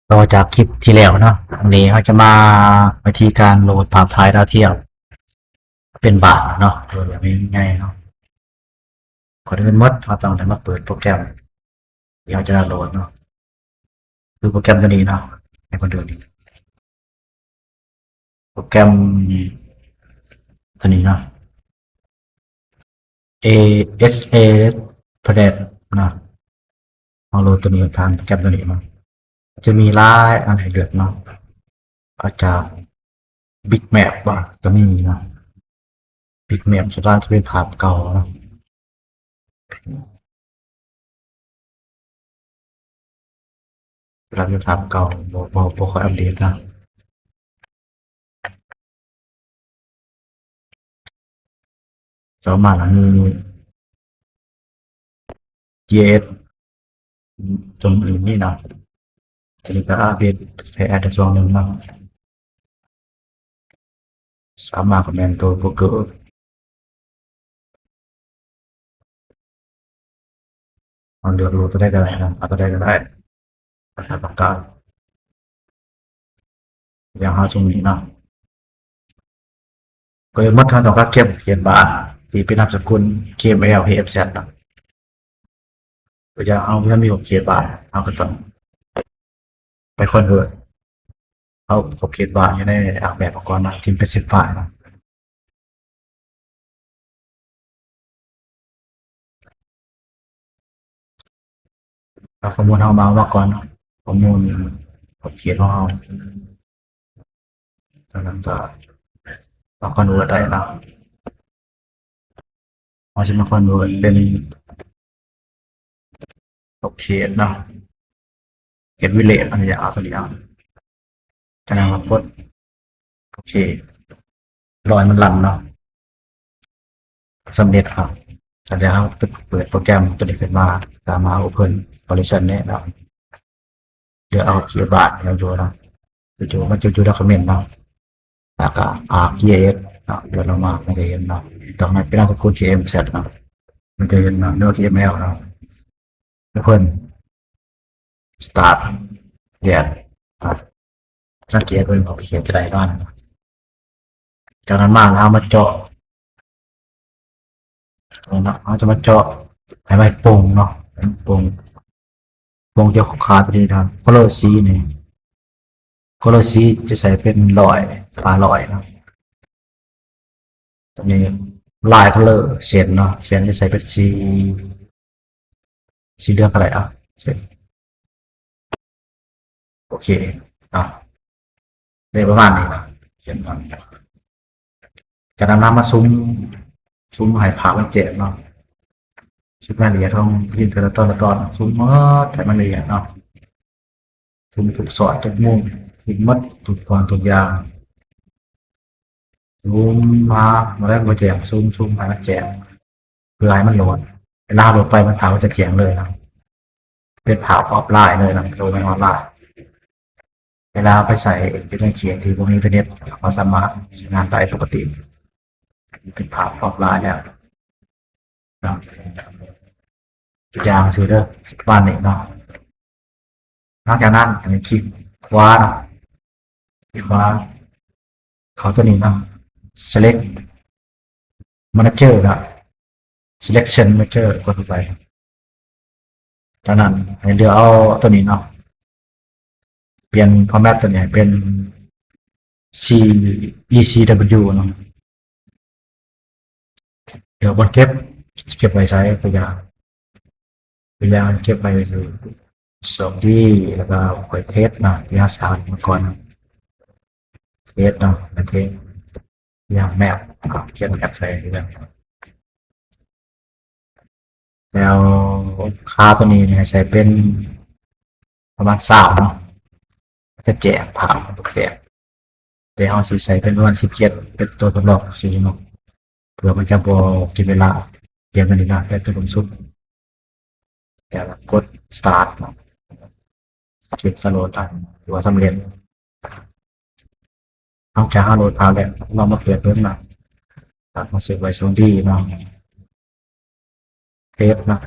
ຕໍ່ຈາກຄລິບທີ່ແລ້ວເນາະ, ວັນນີ້ເຮົາຈະມາວິທີການໂຫຼດພາບຖ່າຍດາວທຽມເປັນບາດເນາະ, ໂຫຼດແບບງ່າຍໆເນາະ. ກ່ອນອື່ນໝົດ ເຮົາຕ້ອງໄດ້ມາເປີດໂປຣແກຣມທີ່ເຮົາຈະດາວໂຫຼດເນາະ, ຄືໂປຣແກຣມຕົວນີ້ເນາະ, ໃຫ້ເພິ່ນເດີນນີ້ ໂປຣແກຣມຕົວນີ້ເນາະ ເອ ເອສ ເອ Planet ເນາະ. ເຮົາໂຫຼດຕົວນີ້ຜ່ານໂປຣແກຣມຕົວນີ້ເນາະ, ຈະມີຫຼາຍອັນໃຫ້ເລືອກເນາະ, ອາຈານ Bitmap ວ່າກໍມີເນາະ. Bitmap ສ່ວນຫຼາຍຈະເປັນພາບເກົ່າເນາະ, ເວລາເປັນພາບເກົ່າ ບໍ່ ບໍ່ ບໍ່ຄ່ອຍອັບເດດເນາະ. ຕໍ່ມາລະມີ ຈີໄອເອສ ຕົວອື່ນນີ້ເນາະ, ຕົວນີ້ກໍອັບເດດແຄ່ໄດ້ຊ່ວງໜຶ່ງເນາະ. ສາມາດກໍແມ່ນຕົວ Google ເຮົາເລືອກໂຫຼດຕົວໃດກໍໄດ້ນະ, ເອົາຕົວໃດກໍໄດ້ ຕາມທີ່ເຮົາຕ້ອງການ. ຢ່າງເຮົາຊ່ວງນີ້ເນາະ, ກໍໝົດ ເຮົາຕ້ອງການເກັບຂອບເຂດບາດທີ່ເປັນນາມສະກຸນ KML KMZ ເນາະ. ຕົວຢ່າງເຮົາ ເຮົາມີຂອບເຂດບາດ ເຮົາກໍຕ້ອງໄປ convert ເອົາຂອບເຂດບາດຢູ່ໃນອອກແບບປະກອບເນາະ ທີ່ເປັນເສັ້ນຝ້າຍເນາະ. ເອົາຂໍ້ມູນເຮົາມາ ເອົາມາກ່ອນເນາະ, ຂໍ້ມູນຂອບເຂດຂອງເຮົາ. ຈາກນັ້ນກໍມາ convert ໄດ້ເນາະ, ເຮົາຊິມາ convert ເປັນຂອບເຂດເນາະ, ເຂດວິເລດ ອັນນີ້ເອົາຕົວນີ້ເອົາ. ຈາກນັ້ນມາກົດໂອເຄ ລໍໃຫ້ມັນລັນເນາະ. ສຳເລັດເນາະ. ຫຼັງຈາກເຮົາເປີດໂປຣແກຣມຕົວນີ້ຂຶ້ນມາ ສາມາດ Open Partition ນີ້ເນາະ, ເລືອກເອົາຂອບເຂດບາດໃຫ້ເຮົາຢູ່ເນາະ, ຢູ່ ມັນຈະຢູ່ Document ເນາະ, ແລ້ວກໍ Arc GIS ເນາະ, ເລື່ອນລົງມາ ມັນຈະເຫັນເນາະ, ຕ້ອງໃຫ້ເປັນນາມສະກຸນ KMZ ເນາະ, ມັນຈະເຫັນເນາະ, ຫຼືວ່າ KML ເນາະ. Open Start Get ອ່າ ສັງເກດເບິ່ງ ເຮົາຂຽນຈະໄດ້ປະມານນັ້ນ. ຈາກນັ້ນມາ ເຮົາມາເຈາະເນາະ, ເຮົາຈະມາເຈາະໃຫ້ມັນປົງເນາະ, ປົງ ປົງຈາກຂາດຕົວນີ້ນະ, ຄັນເລີສີນີ້ ຄັນເລີສີຈະໃສ່ເປັນຮ້ອຍ ຄ່າຮ້ອຍເນາະ. ຕົວນີ້ Line Color ເສັ້ນເນາະ, ເສັ້ນຈະໃສ່ເປັນສີ ສີເຫຼືອງກໍໄດ້ ເອົາ ໂອເຄ ເອົາ ໄດ້ປະມານນີ້ນະ. ຈາກນັ້ນນຳມາຊູມ ຊູມໃຫ້ພາບມັນແຈ້ງເນາະ, ຊູມລາຍລະອຽດຂອງ screen ແຕ່ລະຕອນ ແຕ່ລະຕອນ ຊູມໝົດໃຫ້ມັນລະອຽດເນາະ. ຊູມທຸກຊອກທຸກມຸມ, ຊູມໝົດທຸກບ່ອນທຸກຢ່າງ, ຊູມຫາ ບໍ່ໄດ້ບໍ່ແຈ້ງ, ຊູມ ຊູມໃຫ້ມັນແຈ້ງ ເພື່ອໃຫ້ມັນໂຫຼດ. ເວລາໂຫຼດໄປ ມັນ ພາບມັນຈະແຈ້ງເລີຍນະ, ເປັນພາບອອຟລາຍເລີຍນະ, ໂຕແມ່ນອອນລາຍ. ເວລາເຮົາໄປໃຊ້ຢູ່ໃນເຂດທີ່ບໍ່ມີອິນເຕີເນັດ ເຮົາສາມາດໃຊ້ງານໄດ້ປົກກະຕິ, ເປັນພາບອອຟລາຍແລ້ວເນາະ. ຕົວຢ່າງຊື່ເດີ ປະມານນີ້ເນາະ. ຫຼັງຈາກນັ້ນໃຫ້ຄລິກຂວາເນາະ, ຄລິກຂວາ ເຂົ້າຕົວນີ້ເນາະ, Select Manager ເນາະ, Selection Manager ກົດລົງໄປ. ຈາກນັ້ນໃຫ້ເລືອກເອົາຕົວນີ້ເນາະ, ປ່ຽນ format ຕົວນີ້ໃຫ້ເປັນ C E C W ເນາະ. ເລືອກບ່ອນເກັບ ຊິເກັບໄວ້ໃສ ຕົວຢ່າງ ຕົວຢ່າງເກັບໄວ້ຢູ່ສອງດີ ແລ້ວກໍຄ່ອຍເທສເນາະ ທີ່ເຮົາສ້າງມາກ່ອນ ເທສເນາະ ແລ້ວເທສ ຢ່າງແມັບ ຂຽນແມັບໃສ່ຄືກັນ. ແລ້ວຄ່າຕົວນີ້ໃຫ້ໃສ່ເປັນປະມານຊາວເນາະ, ຈະແຈ້ງພາບ ແຈ້ງ ແຕ່ເຮົາຊິໃສ່ເປັນປະມານສິບເຈັດ ເປັນຕົວທົດລອງຊື່ເນາະ, ເພື່ອມັນຈະບໍ່ກິນເວລາ. ປ່ຽນຕົວນີ້ນະ ແຕ່ຕົວສູງສຸດ ແລ້ວກໍກົດ Start ເນາະ, ຄລິກໂຫຼດໄດ້ ຖືວ່າສຳເລັດ. ຫຼັງຈາກເຮົາໂຫຼດພາບແລ້ວ ລອງມາເປີດເບິ່ງເນາະ, ເຮົາເຊບໄວ້ສອງດີເນາະ. ເທສເນາະ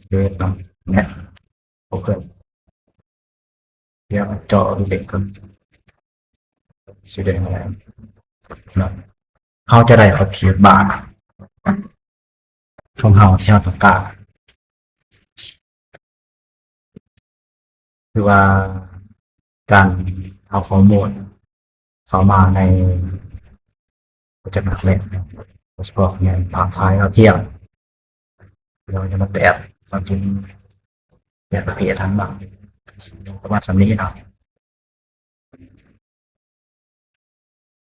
ເທສເນາະ ແນະ Open ດຽວເຈາະເຫຼັກກ່ອນ ສີແດງແລ້ວເນາະ ເຮົາຈະໄດ້ອອບເຈັກບາດຂອງເຮົາທີ່ເຮົາຕ້ອງການ ຄືວ່າການເອົາຂໍ້ມູນເຂົ້າມາໃນໂປຣເຈັກແມັດແລັບ ໂດຍສະເພາະແມ່ນພາບຖ່າຍດາວທຽມ ເຮົາຈະມາແຕກ ເຮົາຈຶ່ງແຕກປະເພດຫັ້ນເນາະ ປະມານສ່ຳນີ້ເນາະ.